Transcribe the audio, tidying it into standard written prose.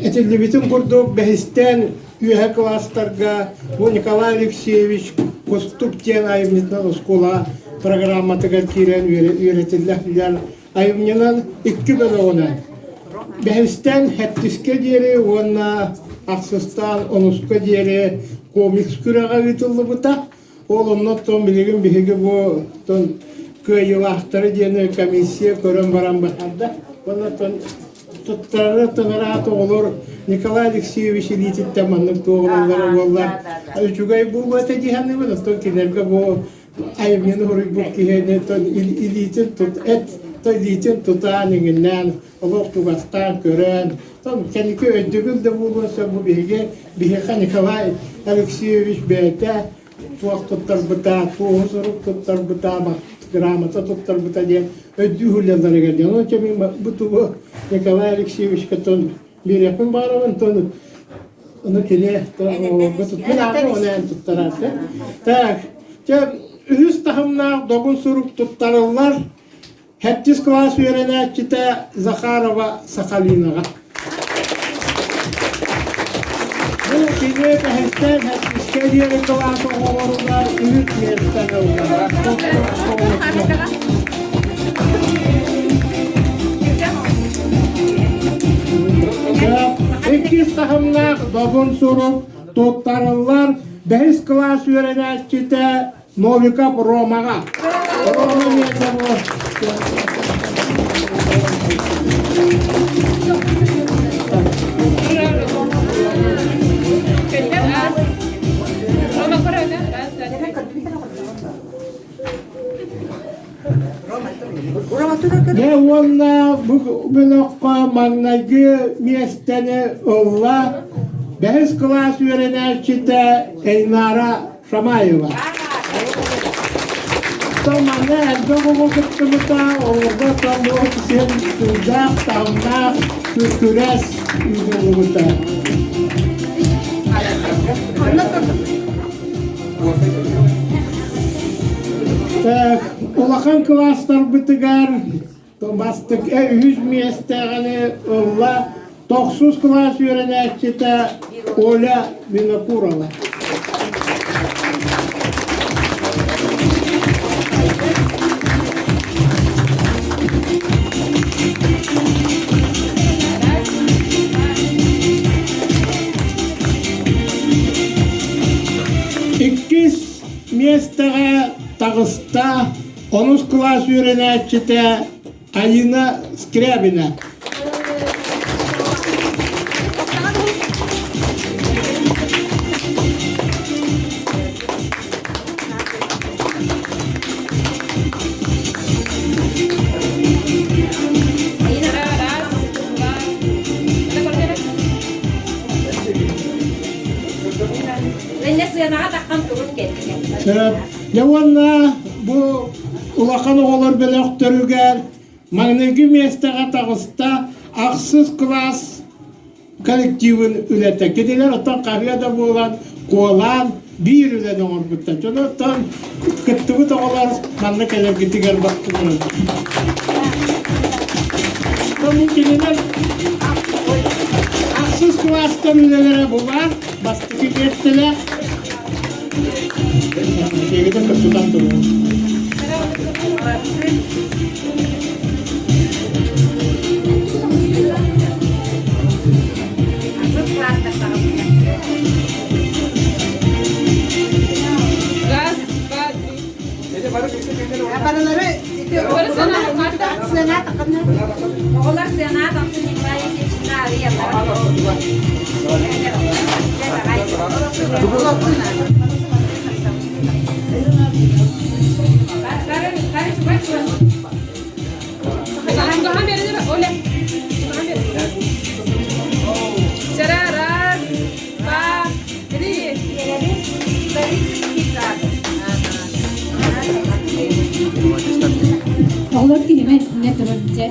Этиллибитин курдук, бэһистэн үөһэ кылаастарга бу Николай Алексеевич Кустук диэн айымньытынан оскуола программатыгар киирэн үөрэтиллэ сылдьар айымньынан икки бөлөҕүнэн бэһистэн сэттискэ диэри уонна ахсыстан онуска диэри комикс күрэҕэ ыытыллыбыта. Ол оннуттан билигин биһиги бу кыайыылаахтары диэни комиссия көрөн баран быһаарда. Оннуттан туттарары тыҥыраат оҕолор Николай Алексеевич илиититтэн маннык туоҕулаллара буоллар үчүгэй буолуо этэ дии саныыбын. Оттон кинилэргэ бу айымньыны суруйбут киһини илиитин тут эт илиитин тутаан иҥиннээн олох чугастаан көрөн кэнники өйдөбүл да буолуон сөп бу биһиги биһиэхэ Николай Алексеевич бэйэтэ туох туттарбыта, туоһу сурук туттарбыта, грамота туттарбыта диэн өйдүү сылдьалларыгар диэн. Онон мин бу тугу Николай Алексеевичка тон биэриэхпин баҕарабын, тон ону кини оҕолорго мин аата оны туттарааты. Так, дьэ үһүс таһымнаах добун сурук туттарыллар Сэттис кылаас үөрэнээччитэ Захарова Сахалинаҕа. Бу кини бэһистэн сэттискэ диэри кылаас оҕолоругар үһүс миэстэни ылла. Иккис таһымнаах добун сурук туттарыллар бэһис кылаас үөрэнээччитэ Новиков Ромаҕа. Рома Дьэ уонна бу бөлөххө маҥнайгы миэстэни ылла бэһис кылаас үөрэнээччитэ Эльнара Шамаева. Манна элбэх оҕо кыттыбыта, оҕолорго томуок сиэн сылдаах, таһымнаах күрэс ыытыллыбыта. Так, улахан кылаастарбытыгар Бастакы үһүс миэстэҕини ылла тохсус кылаас үөрэнээччитэ Оля Винокурова. Иккис миэстэҕэ таҕыста Онус кылаас үөрэнээччитэ Алина Скрябина. Дьэ уонна бу улахан оҕолор бөлөхтөрүгэр маҥнайгы миэстэҕэ таҕыста ахсыс кылаас коллективын үлэтэ. Кинилэр оттон хаһыа да буолан куолаан биир үлэни оҥорбуттар. Дьону оттон кыттыбыт оҕолор манна кэлэргитигэр бахтылар. Кинилэр ахсыс кылаастар үлэлэрэ бу баар бастакы миэстэлээх Киһитин тутан турар. Барылары сыана тахханна. Оҕолор сыана тахсын Николай Ефимовична арыйаллара. Раз, два, три. Оҕолор киһимэ не турар дьэ.